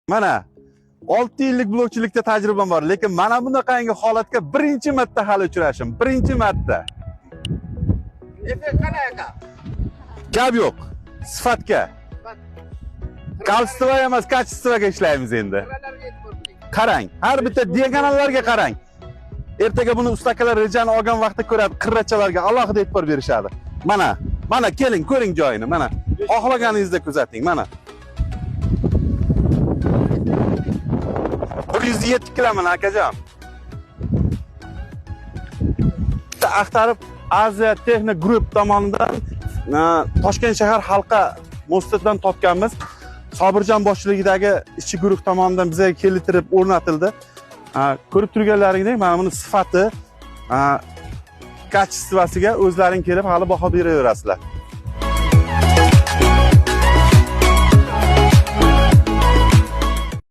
Mana 6 yillik blokchilikda tajribam bor, lekin mana bunaqangi holatga birinchi marta hali uchrashim. Birinchi marta. Effekt qalay aka? Gap yo'q. Sifatga. Количество emas, качество ga ishlaymiz endi. Qirralarga e'tibor qiling. Qarang, har bitta diagonallarga qarang. Ertaga buni ustakalar rejani olgan vaqtda ko'radi, qirrachalarga alohida e'tibor berishadi. Mana, mana keling, ko'ring joyini, mana. Xohlaganingizda kuzating, mana. 107 kilo mana akajon. Bitta axtarib Aziya Texnik Group tomonidan Toshkent shahar halqa mostidan topganmiz. Sobirjon boshchiligidagi ishchi guruh tomonidan bizga keltirib o'rnatildi. Ko'rib turganlaringdek, mana buni sifati, качество siga o'zlaring kelib hali baho beraverasizlar.